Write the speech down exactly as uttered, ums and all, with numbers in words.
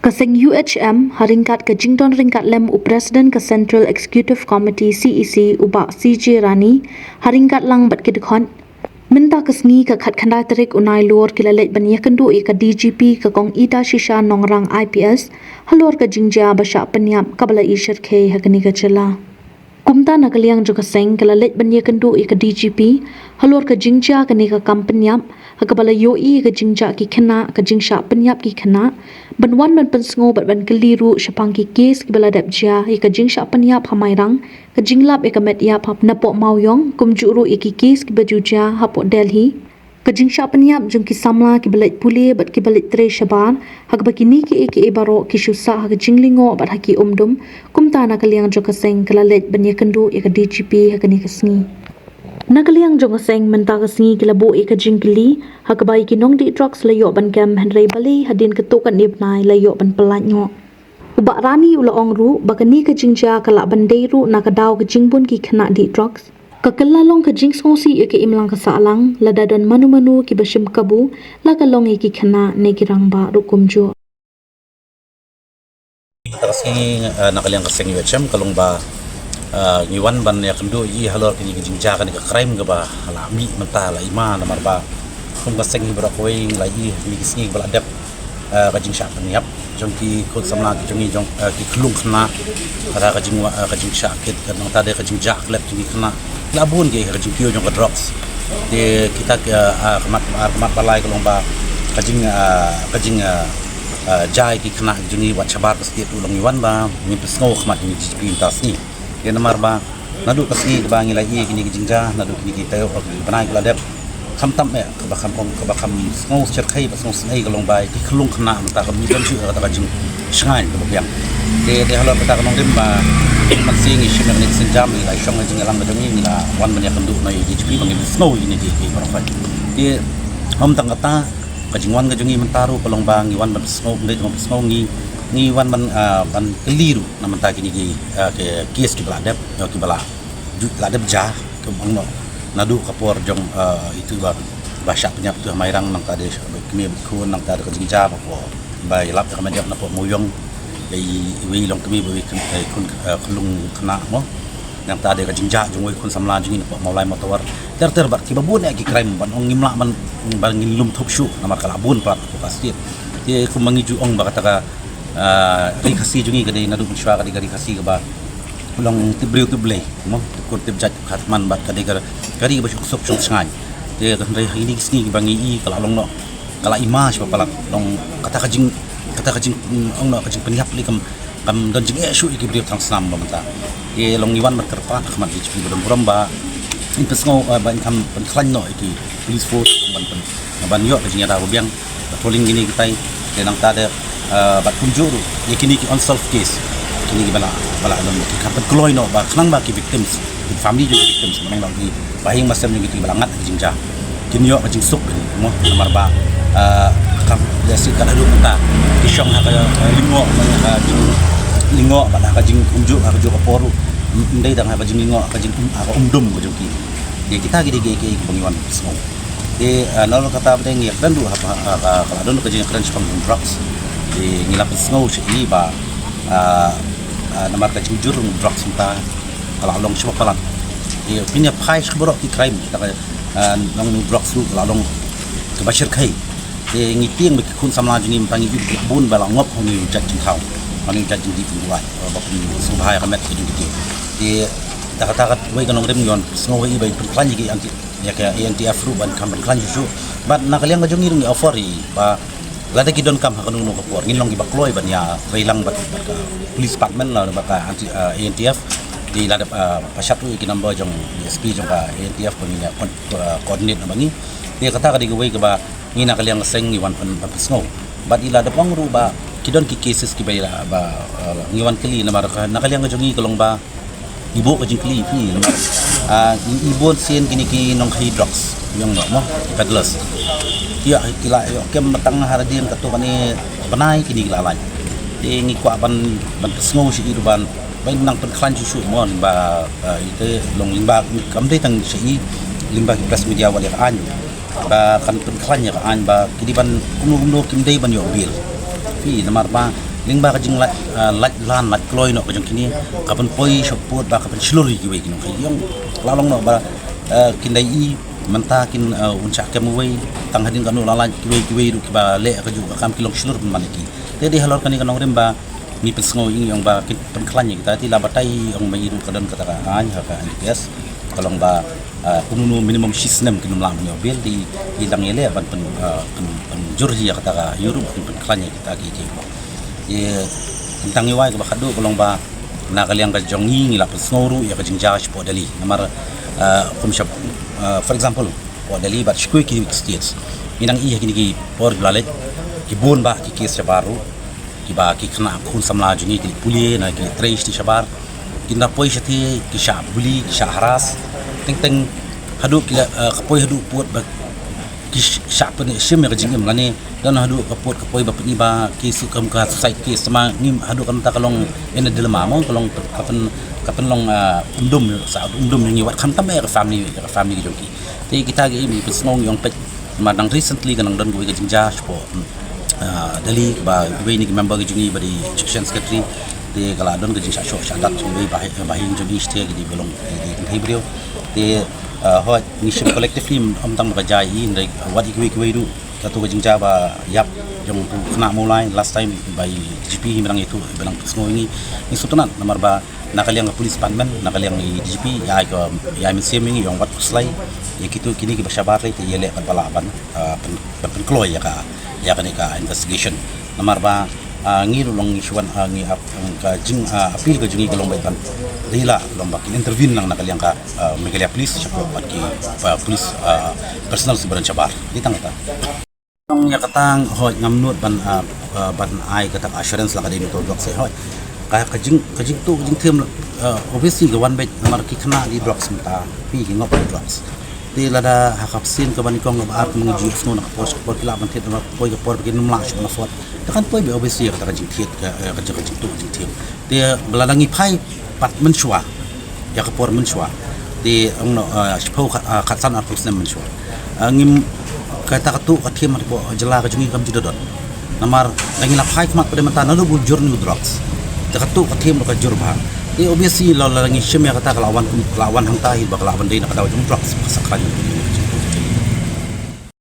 Ka seng U H M, ha ryngkat ka jingdon ryngkat lem u President ka Central Executive Committee C E C, u Bah C J Rani, ha ryngkat lang bad ki dkhot. Mynta ka sngi ka khatkhyndai tarik u Nailur ki la leit ban ïakynduh ïa ka D G P ka Kong Ida Shisha Nongrang I P S, halor ka jingjia ba shah pynïap kaba la i syrkhei ha kane ka jylla. Kumta na ka liang jong ka seng ka la leit ban ïakynduh ïa ka D G P, halor ka jingjia kane ka kam pynïap, ha kaba la ïohi ïa ka jingjah ki khynnah, ka jingshah pynïap ki khynnah, ban wan ban pynsngew bad ban kylli ruh shaphang ki kes kiba la dep jia, ïa ka jingshah pynïap ha Mairang, ka jinglap ïa ka met ïap ha napoh Mawïong, kumjuh ruh ïa ki kes kiba ju jia hapoh Delhi. Ka jingshah pynïap jong ki samla kiba leit pule bad kiba leit trei shabar, ha kaba kine kiei kiei baroh ki shu sah ha ka jinglyngngoh bad ha ki umdum, kumta na ka liang jong ka seng ka la leit ban ïakynduh ïa ka D G P ha kane ka sngi. Na ka liang jong ka seng mynta ka sngi ki la buh ïa ka jingkylli, ha kaba ïa ki nongdih drugs la ïoh ban kem hynrei balei hadien katto katne bnai la ïoh ban pyllait noh. U Bah Rani u la ong ruh ba kane ka jingjia ka lah ban dei ruh na ka daw ka jingbun ki khynnah dih drugs. Ka kylla long ka jingsngewsih ïa ka imlang ka sahlang, lada don mano mano kiba shim kabu, la ka long ïa ki khynnah ne ki rangbah ruh kumjuh. Ka sngi, eh, na ka liang ka seng U H M ka long ba, eh, ngi wan ban ïakynduh ïa halor kine ki jingjia kane ka crime kaba la mih mynta la i ma namar ba kum ka seng hi baroh kawei ngi la i kine ki sngi kaba la dep, eh, ka jingshah pynïap jong ki khun samla ki jong ngi jong, eh, ki khyllung khynnah, kata ka jingwa, eh, ka jingshah kit, ka nangta de ka jingjah klet jong ki khynnah, la bun ki ka jingkiew jong ka drugs. Te kita ka, ah, khmat, ah, khmat ba lai ka long ba ka jing, ah, ka jing, ah, ah, jia ki khynnah jong ngi wat shabar ka state ruh long ngi wan ba ngin pynsngew khmat jong ngi D G P mynta sngi. Te namar ba naduh ka sngi kaba ngi la ïohi kine ki jingjia, naduh kine ki taïew, ki bnai ki la dep. Khamtam eh, kaba kham ong, kaba kham sngew syrkhei, ba sngew sngewsih ka long ba ki khyllung khynnah mynta kam don shuh kata ka jingshngaiñ kaba biang. Te, te halor kata ka nongrim ba, man sing ngi shim ïa kane ka sienjam, ngi la shong ïa ka jingïalang ka jong ngi, ngi la wan ban ïakynduh noh ïa D G P ba ngin sngew ïa kine ki, ki baroh. Te, ym tang kata, ka jingwan ka jong ngi mynta ruh ka long ba ngi wan ban sngew, ym dei tang ban sngew ngi, ngi wan ban, ah, ban kylli ruh na mynta kine ki, ah, ki case kiba la dep, kiba la ju la dep jia, kum ong noh. Naduh ka por jong, eh, itu ba, ba shah pynïap tu ha Mairang nangta de shah ba kmie ba khun nangta de ka jingjia ba ko. Ba ïalap ka met ïap napoh Mawïong. Ïa i, iwei i long kmie ba wei khun, eh, khun, eh, khyllung khynnah mo. Nangta de ka jingjia jong wei khun samla jong ngi napoh Mawlai Mawtawar. Ter ter bad kiba bun eh ki crime ban ong ngim lah ban, ban ngin lum thup shuh namar ka la bun palat ka state. Te kum ma ngi ju ong ba kata ka, eh, ri Khasi jong ngi ka dei naduh mynshuwa ka dei ka ri Khasi kaba long tip briew tip Blei, mo, tip kur tip jait, tip kha tip man bad ka dei ka, ka ri ba suk suk suk shngaiñ. Te ka hynrei ha kine ki sngi kiba ngi i ka la long noh, ka la i ma shwa palat, long kata ka jing, kata ka jing, mm, ong noh ka jingpynïap lei kam, kam don jingeh shuh ïa ki briew thrang snam ba mynta. Te long ngi wan ban kyrpad ha khmat D G P ba don burom ba in pynsngew, eh, ba in kham pynkhlaiñ noh ïa ki police force ban pyn, ban ïoh ka jingïada ba biang. Patrolling kine kitai, te nangta de, eh, bad kumjuh ruh ïa kine ki unsolved case. Kine kiba la, ba la don ki kham pynkloi noh ba khnang ba ki victims, ki family jong ki victims, ba nang ba ki ba haïing ba sem jong kito kiba la ngat ha ki jingjia kin ïoh ka jingsuk, mo, namar ba, eh, kam lehse ka la dei mynta ki shong ha ka, eh, lyngngoh, ha ka jinglyngngoh bad ha ka jingkumjuh, ha kajuh ka por ruh. Ym dei tang ha ka jinglyngngoh, ha ka jing, ha ka umdum ka jong ki. Te kita ki dei kiei kiei kiba ngi wan sngew. Te, ah, nalor kata ba dei ngi ïakren ruh ha, ha, ha, ha, ka la don ka jingïakren shaphang drugs. Te ngi la pynsngew sha i ba, ah, ah, namar ka jingjur drugs mynta ka la long shibun palat. Te phin ïa phai sha baroh ki crime, kata ka, ah, nong drugs ruh ka la long kaba shyrkhei. Te ngi tieng ba ki khun samla jong ngi mynta ngi ïohi bun ba la ngop ha une u jait jingthaw, ha une u jait jingdih jingduwai, ba phin sngewbha ïa ka met ka jong kito. Te kata kata kawei ka nongrim ngi wan pynsngew ïa i ba in pynkhlaiñ ïa ki anti ïa ka A N T F ruh ban kham pynkhlaiñ shuh shuh. Bad na ka liang ka jong ngi ruh ngi offer ïa i ba lada ki donkam ha kano kano ka por ngin long kiba kloi ban ïa trei lang bad, bad ka police department la bad ka anti, ah, A N T F. Te lada, ah, pynshai ruh ïa ki number jong D S P jong ka A N T F ba ngin ïa con-, ah, coordinate na ba ngi. Te kata ka dei kawei kaba ngi na ka liang ka seng ngi wan pyn, ban pynsngew. Bad i la dep ong ruh ba ki don ki cases kiba i la ba, ah, ngi wan kylli namar ka, na ka liang ka jong ngi ka long ba ngi buh ka jingkylli phi namar, ah, i, i bun sien kine ki nongkhaïi drugs, ïong noh mo, peddlers. Ïa ki la ïoh kem ba tang ha ri dien katto katne bnai kine ki la lait. Te ngi kwah ban, ban pynsngew sha i ruh ban, ban nang pynkhlaiñ shuh shuh mo, lyngba, ah, ite long lyngba kam dei tang sha i, lyngba ki press media wat ïa ka aiñ. Ba kan pynkhlaiñ ïa ka aiñ ba ki dei ban kumno kumno kim dei ban ïoh bail. Phi namar ba Lyngba ka jinglait, ah, lait lan lait kloi noh ka jong kine, ka pynpoi shaphrang ba ka pynshlur ïa kiwei ki nongkhaïi. Ong la long noh ba, ah, kin dei i mynta kin, ah, un shah kem uwei, tang hadien kano la lait kiwei kiwei ruh kiba leh kajuh ka kam ki long shlur pynban ïa ki. Te dei halor kane ka nongrim ba ngi pynsngew ïa ngi ong ba kin pynkhlaiñ ïa kita, te la batai ong ba i ruh ka don kata ka aiñ ha ka N D P S ka long ba, ah, kumno minimum shi snem kin ym lah ban ïoh bail, te i dang ïaleh ban pyn, ah, pyn, pynjur hi ïa kata ka, ïa ruh kin pynkhlaiñ ïa kita ki, ki. Te tang ïa wai kaba khatduh ka long ba na ka liang ka jong ngi ngi la pynsngew ruh ïa ka jingjia shapoh Delhi. Namar, ah, kum shap, ah, for example, shapoh Delhi bad shi kiwei ki states, ngi dang ïohi ha kine ki por kiba la leit ki bun bah ki case shabar ruh, kiba ki khynnah khun samla jong ngi ki leit pule ne ki leit trei shatei shabar. Kin da poi shatei ki shah bully, ki shah harass. Teng teng haduh ki la, eh, ka poi haduh pud ba ki sh-, shah pynshim ïa ka jingim lane don haduh ka pud ka poi ba pyni ba ki su kam ka suicide case, tangba ngim, haduh kata ka long in a dilemma mo, ka long ka pyn, ka pynlong, eh, umdum, sa umdum ïa ngi wat khamtam ïa ka family, ïa ka family jong ki. Te kita ki, ngi pynsngew ngi ong peit, namar dang recently ka dang don kawei ka jingjia shapoh, ah, Delhi, ba kawei na ki member ka jong ngi ba dei Education Secretary, te ka la don ka jingshah shoh shah dat jong kawei ba hi, ba hi jong ngi shatei ka dei ba long, ka dei kynthei briew. Te, ah, hooid ngi shim collectively, ym tang ba ka jia i, hynrei wat i kiwei kiwei ruh, kato ka jingjia ba ïap jong utu u khynnah Mawlai last time ba i D G P hi ba dang ïathuh, ba dang pynsngew ïa ngi, ngi sngewtynnat namar ba na ka liang ka police department, na ka liang i D G P, ïa ai ka, ïa ai mynsiem ïa ngi, ïa ong wat khuslai ïa kito kine kiba shabar lei, te ïaleh katba lah ban, ah, pyn, ban pynkloi ïa ka, ïa kane ka investigation. Namar ba, ah, ngi ruh long ngi shu wan, ah, ngi ap, ka jing, ah, appeal ka jong ngi ka long ba ban dei lah long ba kin intervene lang na ka liang ka, ah, Meghalaya Police, shapoh bad ki, ah, police, ah, personnel kiba don shabar. Dei tang kata. Ong ïa kata, hooid ngam nud ban, ah, ah, ban ai kata ka assurance la ka dei motor drugs, eh, hooid. Ka, ka jing, ka jingtuh ka jingthiam, ah, obviously ka wan beit namar ki khynnah ki drugs mynta, phi, ki ngop ki drugs. Te lada ha ka sien kaba nyngkong kaba ar, ngi ju ïohsngew na ka por sha ka por ki lah ban thied, namar poi ka por ba kin ym lah shuh ban afford. Te kan poi beit obviously ïa kata ka jingthied, ka, ka jing, ka jingtuh ka jingthiam. Te ba lada ngi phai pat mynshuwa ïa ka por mynshuwa, te ong noh, ah, shiphew khat, ah, khatsan arphew snem mynshuwa, ah, ngim, kata ka tuh ka thiam hapoh jylla ka jong ngi kam ju da don. Namar lada ngi la phai khmat pat de mynta naduh ba u jur ïa u drugs, te ka tuh ka thiam ruh ka jur bha. Te obviously lada ngi shim ïa kata ka la wan kum, ka la wan hangta hi ba ka la wan dei na ka daw jong drugs, ba ka sakha jong ngi.